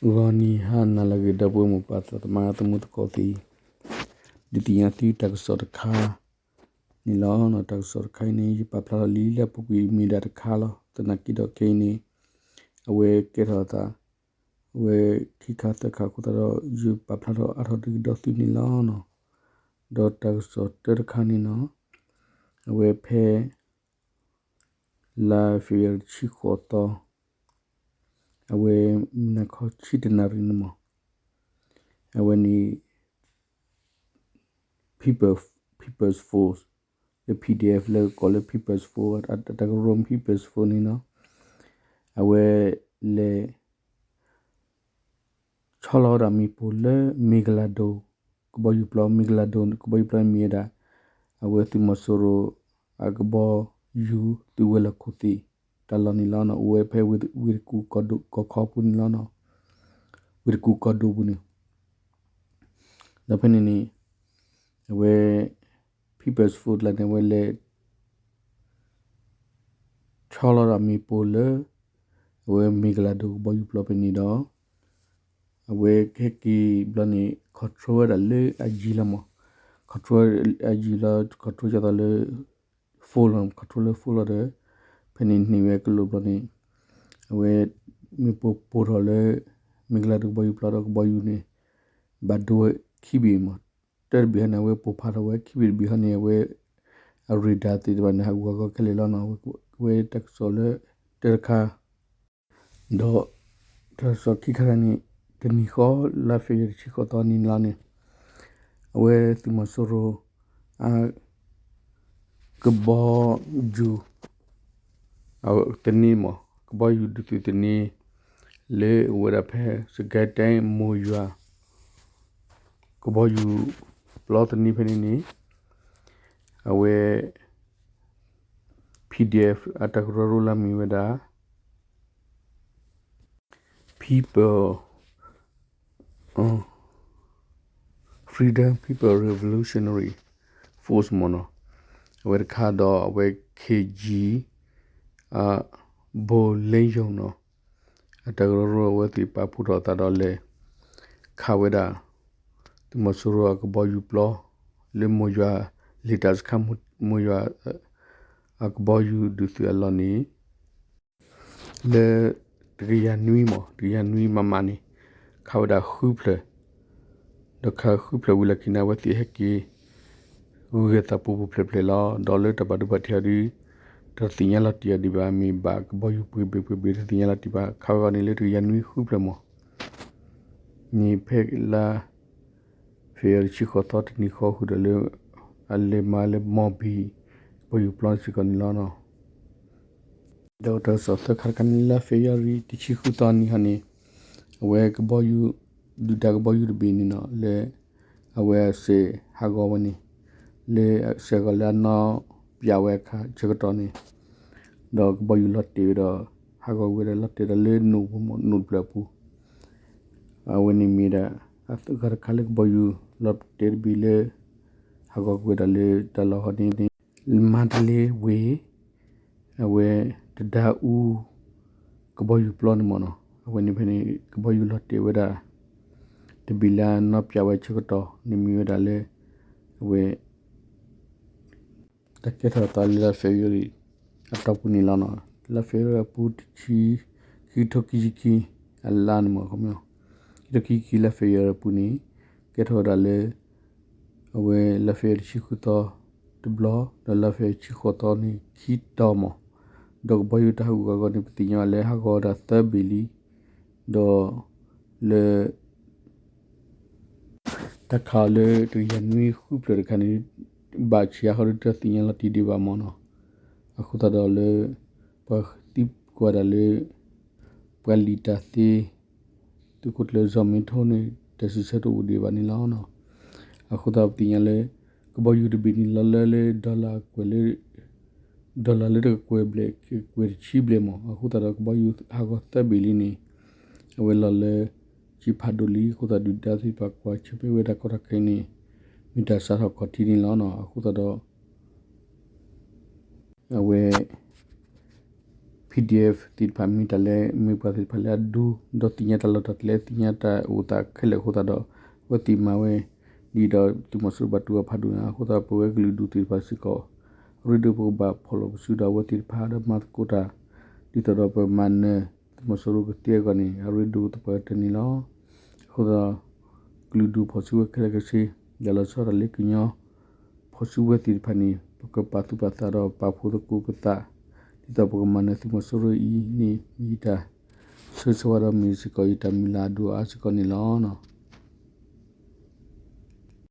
ဂီၤနံၤဟါနၤလၢအဂ့ၤ ဒီပုၢ်ဝဲၢ်မိၢ်ပၢ်သးသမါသမူသကိးသ့ၣ်, ဒုးသ့ၣ်ညါသုတၢ်ကစီၣ်တခါန့ၣ်လီၤ. တၢ်ကစီၣ်တခါအံၤန့ၣ် ယပာ်ဖျါထီၣ်လံလၢအပူၤကွံာ်မ့ၢ်ဒၣ်တခါလီၤ. သနာ်က့ဒီးခဲအံၤန့ၣ် အဝဲကဲထီၣ်အသး အဝဲခံခါသၢခါအဃိသတးဒီး ယပာ်ဖျါထီၣ်အါထီၣ်ဒုးကဒီးသုန့ၣ်လီၤ. ဒီးတၢ်ကစီၣ်တၢတခါန့ၣ်လီၤ. အဝဲဖဲ လါဖ့ၤဘြူၤအါရံၤတဆံဃိးသီ, အဝဲမုၢ်နၤခီဆံတနၣ်ရံၣ်န့ၣ်မး, အဝဲန့ၣ် People, People's Force လၢ P D F လၢကိးလၢ People's Force အတၢ်ကရၢ People's Force န့ၣ်လီၤ. အဝဲလဲၤ ဆီလီၤဝဲဒၣ်မ့ၣ်ပိၢ်လၢမ့ၢ်ကလၤဒိၣ် ကဘီယူၤပျီ, မ့ၢ်ကလၤဒိၣ်ကဘီယူၤပျီန့ၣ်မ့ၢ်ဝဲဒၣ် အဝဲသုးမီၤစိရိၤအကဘီယူၤ သုးဝဲၤလီၢ်ခိၣ်သ့ၣ်တၢ်လီၢ်န့ၣ်လီၤ. အိၣ်ဝဲဖဲဝ့ၢ်တကူၣ်ကီၢ်ဒိၣ်ကီၢ်ခီအပူၤန့ၣ်လီၤ. ဝ့ၢ်တကူၣ်ကီၢ်ဒိၣ်ပူၤန့ၣ် ဒီးဖဲန့ၣ်န့ၣ် အဝဲ People's Force တကျါန့ၣ် အဝဲလဲၤ ဆီလီၤဒၣ်မ့ၣ်ပိၢ်လၢ အဝဲမ့ၢ်ကလၤဒိၣ်ကဘီယူၤပျီဖဲန့ၣ်ဒီး အဝဲကဟဲက့ၤဘျီန့ၣ် control ဝဲဒၣ်လၢအယံၤလီၤမး, control အယံၤလီၤ, control ဒ်သိးလၢ phone လီၤ, control လၢ phone လီၤဒီး ဖဲန့ၣ်န့ၢ်ဝဲကလိာ်ဘျီန့ၣ် အဝဲမ့ၣ်ပိၢ်ပိၢ်ထီၣ်လၢ မ့ၢ်ကလၤဒိၣ်ကဘီယူၤပျီဒီးကဘီယူၤန့ၣ် ဘၣ်ဒိဝဲခံဘ့ၣ်မး, တၢတဘ့ၣ်ဟီန့ၣ် အဝဲပိၢ်ဖးထီၣ်ဝဲ, ခံဘ့ၣ်တဘ့ၣ်ဟီန့ၣ် အဝဲ အ radar သ့ၣ်တဖၣ်န့ၣ် ဟးဂူာ်ဟးဂီၤခဲလၢာ်လီၤ. အဝဲတၢ်ကစီၣ်လၢတၢတခါ ဒီးတၢ်ကစီၣ်ခံခါတခါန့ၣ် တနံၤဃီ လါဖ့ၤဘြူၤအါရံၤတဆံဃိးသီန့ၣ်လီၤန့ၣ် အဝဲသုးမီၤစိရိၤအ ကဘီယူၤ တန့ၢ်မး, ကဘီယူၤဒုးသုးတန့ၢ် လၢအိၣ်ဝဲဒၣ်ဖဲ စကဲတဲ မိၢ်ယွၤ ကဘီယူၤပျီတန့ၢ်ဖဲန့ၣ်န့ၣ် အဝဲ PDF အတၢ်ကရၢကရိလၢအမ့ၢ်ဝဲဒၣ် People Freedom People Revolutionary Force မ့ၢ်နီၤ, အဝဲတခါဒီးအဝဲ KG အ ဘိလ့ယိၤနီၤ, အတၢ်ကရၢကရိအဝဲသ့ၣ်ပာ်ဖှိၣ်ထီၣ်အသးဒီးလဲၤခးဝဲဒၣ် သုးမီၤစိရိၤအကဘီယူၤပျီ လၢမိၢ်ယွၤ လ့ၣ်တၢ်စခါ မိၢ်ယွၤ အကဘီယူၤဒုးသုးအလီၢ်န့ၣ် လၢတကယၤနွံမး တကယၤနွံမးမးန့ၣ် ခးဝဲဒၣ်ဃုဖျၢၣ်, ဒီးခးဃုဖျၢၣ်ဝံၤလီၢ်ခံန့ၣ် အဝဲသ့ၣ်ဟဲက့ၤ ဂုၤဂဲၤသးပူၤပူၤဖျဲးဖျဲးလီၤ. ဒီးလၢတၢ်ဘၣ်ဒိဘၣ်ထံးအီၤဒီး တသ့ၣ်ညါလီၤတံၢ်အီၤဒံးဘၣ်, မ့ၢ်ဘၣ်ကဘီယူၤပှ့ၤဘ့ၣ်ပှ့ၤဘ့ၣ် တသ့ၣ်ညါလီၤတံၢ်ဘၣ်, ခးဝဲအီၤန့ၣ်လၢတကယၤနွံဃုဖျၢၣ်မး န့ၣ်ဖဲလါ ဖ့ၤဘြူၤအါရံၤတဆံဃိးသီတနံၤဃီဃုာ်ဒီးလၢ အလဲၤမၤလၢမီၢ်ဘံၣ် ကဘီယူၤပျီစ့ၢ်ကီးန့ၣ်လီၤ. ဒီးတၢ်ကစီၣ်သၢခါတခါန့ၣ် လါဖ့ၤဘြူၤအါရံၤတဆံဃုသီနံၤဟီန့ၣ် အဝဲကဘီယူၤ ဒုၣ်ဒါကဘီယူၤတဘ့ၣ်န့ၣ်နီၤ လၢ အဝဲအစဲးဟးဂီၤဝဲန့ၣ် လၢအစဲးဂီၤလၢအနီၣ်ပၠးဝဲအခါဆၢကတီၢ်န့ၣ် ဒီးကဘီယူၤလီၤတဲာ်ဝဲဒီး ဟးဂီၤဝဲဒီးလီၤတဲာ်ဒီးလၢနိၣ်ပူၤမး နိၣ်တဖျၢၣ်အပူၤ အဝဲန့ၣ်မ့ၢ်ဒၣ် အသုးဂၤတခါလၢကဘီယူၤလီၤတဲာ်တဘ့ၣ်လၢ ဟးဂီၤကွံာ်ဝဲဒၣ်လၢတၢ်လီၢ်ဟီန့ၣ် မါတလ့ဝ့ၢ် အဝဲတဒါအူ ကဘီယူၤပျီန့ၣ်မ့ၢ်နီၤ အဝဲန့ၣ်ဖဲန့ၣ် ကဘီယူၤလီၤတဲာ်ဝဲဒၣ် တဘ့ၣ်လၢအနီၣ်ပၠးဝဲဆၢကတီၢ်န့ၣ်မ့ၢ်ဝဲဒၣ်လၢ အဝဲ တၢ်ကဲထီၣ်အသးလၢလါဖ့ၤဘြူၤအါရံၤ အတီၢ်ပူၤန့ၣ်လီၤ. လါဖ့ၤဘြူၤအါရံၤအပူၤတဆံ ခံကထိခံဆံခံ အလါန့ၣ်မ့ၢ် ခံကထိခံဆံခံ လါဖ့ၤဘြူၤအါရံၤအပူၤန့ၣ် ကဲထီၣ်ဝဲဒၣ်လၢ အဝဲလါဖ့ၤဘြူၤအါရံၤတဆံဃုသီတဘျီ ဒီးလါဖ့ၤဘြူၤအါရံၤတဆံဃိးသီန့ၣ် ခံတီၤမး ဒီးကဘီယူၤတၢ်ဟးဂူာ်ဟးဂီၤန့ၣ် ပသ့ၣ်ညါလၢဟးဂီၤဝဲဒၣ်သၢဘ့ၣ်လံ ဒီးလၢ တၢ်ခးအီၤလၢတကယၤနွံဃုဖျၢၣ်တခါန့ၣ် ဘၣ်ဆံးအါဃီဒီးတသ့ၣ်ညါလီၤတံၢ်ဒံးဘၣ်မ့ၢ်နီၤ. အဃိသတးဒီးလၢ ပှၤသံကွၢ်ဒၣ်လၢ ပှၤလံာ်တၢ်သ့ သုးခိၣ်ကျၢၢ်စီၤမ့ထိန့ၣ် တၢ်စံးဆၢတအိၣ်ဒံးဘၣ်န့ၣ်လီၤ. အဃိသတးပသ့ၣ်ညါလၢ ကဘီယူၤတဘ့ၣ်န့ၣ် လီၤလၢလၢ dollar ကွဲးလၢ dollar လၢတကကွဲၢ်ဘျဲၣ် ကကွဲၢ်တဆံဘျဲၣ်မး အဃိသတးဒီးကဘီယူၤဟးဂီၤသၢဘ့ၣ်လံန့ၣ် အဝဲလီၤလၢ စံးဖးဒိၣ်လံ အဃိသတးဒုၣ်ဒါသ့ၣ်တဖၣ်ကွၢ်ဆၢၣ်မဲာ်ဝဲဒၣ်ကီၢ်တၢ်ခဲအံၤန့ၣ် မ့ၢ်တၢ်စးထီၣ်ခီၣ်ထံးန့ၣ်လီၤ. အဃိသတးဒီး အဝဲ PDF သ့ၣ်တဖၣ် မ့ၢ်တၢ်လၢမ့ၢ်ပှၤသ့ၣ်တဖၣ်လၢအဒူ ဒီးသ့ၣ်ညါတၢ်လီၢ်တၢ်ကျဲ သ့ၣ်ညါတၢ်အိၣ်သးခဲလၢာ်အဃိသတးဒီး အဝဲသ့ၣ်မၤဝဲ ဒ်ဒီးသုးမီၤစိရိၤဘၣ်တူၢ်အီၤဖးဒိၣ်န့ၣ် အဃိသတးပဝဲကလုာ်ဒူၣ်သ့ၣ်တဖၣ်စ့ၢ်ကီး အရ့ဒိၣ်ပကဘၣ်ဖီၣ်လိာ်ပစုဒီးအဝဲသ့ၣ်တဖၣ်ဒီးမၤသကိးတၢ် ဒ်သိးဒီးပမၤနၢၤသုးမီၤစိရိၤကသ့အဂီၢ်န့ၣ် အရ့ဒိၣ်သပှၢ်တၢၢ်န့ၣ်လီၤ. အဃိသတး ကလုာ်ဒူၣ်ဖီၣ်စုဝဲခဲလၢာ်ခဲဆ့ ဒီးလီၤဆီဒၣ်တၢ်လၢကညီ ဖီၣ်စုဝဲသ့ၣ်တဖၣ်န့ၣ် ပကပာ်သူၣ်ပာ်သးဒီးပာ်ဖှိၣ်သကိးပသး ဒ်သိးပကမၤနၢၤသုးမီၤစိရိၤအံၤန့ၣ် မ့ၢ်ယတၢ်ဆၢဂ့ၤဆၢဝါဒီးမ့ၢ်စ့ၢ်ကီးယတၢ်မုၢ်လၢ်အဒိၣ်အါစ့ၢ်ကီးန့ၣ်လီၤ.